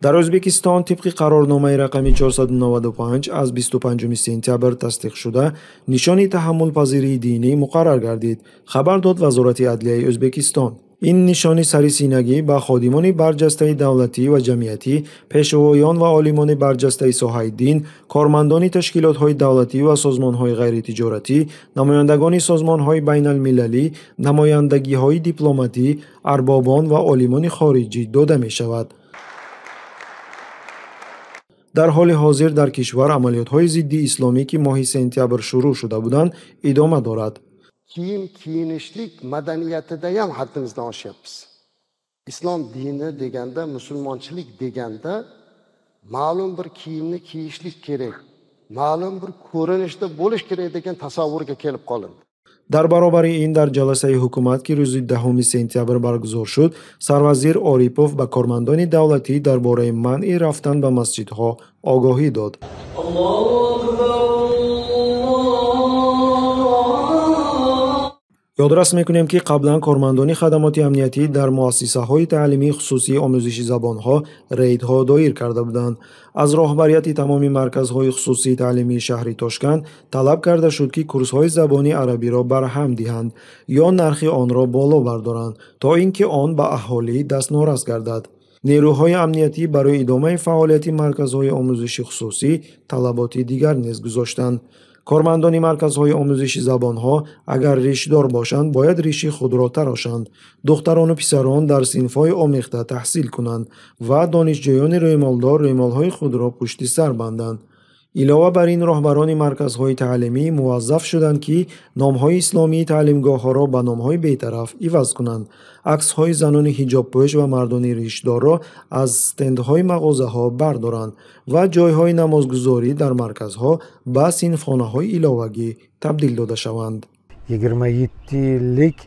Дар Ӯзбекистон тибқи қарорномаи рақами 495 аз 25 сентябр тасдиқшуда нишони таҳаммулпазирии динӣ муқаррар гардид, хабар дод Вазорати адлияи Ӯзбекистон. Ин нишони сарисинагӣ ба ходимони барҷастаи давлатӣ ва ҷамъиятӣ, пешвоён ва олимони барҷастаи соҳаи дин, кормандони ташкилотҳои давлатӣ ва созмонҳои ғайритиҷоратӣ, намояндагони созмонҳои байналмилалӣ, намояндагиҳои дипломатӣ, арбобон ва олимони хориҷӣ дода мешавад. Дар ҳоли ҳозир дар кишвар амалиётҳои зидди исломӣ, ки моҳи сентябр шурӯъ шуда буданд, идома дорад. Kiyim kiyinishlik madaniyatida ham haddimizdan oshyapmiz. Islom dini deganda, musulmonchilik deganda ma'lum bir kiyimni kiyishlik kerak, ma'lum bir ko'rinishda bo'lish kerak degan tasavvurga kelib qolindi. Дар баробари ин дар ҷаласаи ҳукумат, ки рӯзи 10 сентябр баргузор шуд, сарвазир Орипов ба кормандони давлатӣ дар бораи манъи рафтан ба масҷидҳо огоҳӣ дод. Ёдрас мекунем, ки қаблан кормандони хадамоти амниятӣ дар муассисаҳои таълимии хусусии омӯзиши забонҳо рейдҳо доир карда буданд. Аз роҳбарияти тамоми марказҳои хусусии таълимии шаҳри Тошканд талаб карда шуд, ки курсҳои забони арабиро барҳам диҳанд ё нархи онро боло бардоранд, то ин ки он ба аҳолӣ дастнорас гардад. Нерӯҳои амниятӣ барои идомаи фаъолияти марказҳои омӯзиши хусусӣ талаботи дигар низ гузоштанд. Кормандони марказҳои омӯзиши забонҳо агар ришдор бошанд, бояд риши худро тарошанд. Духтарону писарон дар синфҳои омехта таҳсил кунанд ва донишҷӯёни рӯймолдор рӯймолҳои худро пушти сар банданд. Илова бар ин роҳбарони марказҳои таълимӣ муваззаф шуданд, ки номҳои исломии таълимгоҳҳоро ба номҳои бетараф иваз кунанд. Аксҳои занони ҳиҷобпӯш ва мардони ришдорро аз стендҳои мағозаҳо бардоранд ва ҷойҳои намозгузорӣ дар марказҳо ба синфхонаҳои иловагӣ табдил дода шаванд. 27 yillik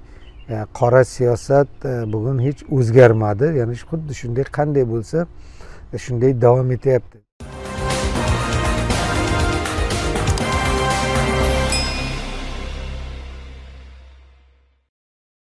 qora siyosat bugun hech o'zgarmadi, ya'ni xuddi shunday qanday bo'lsa shunday davom etyapti.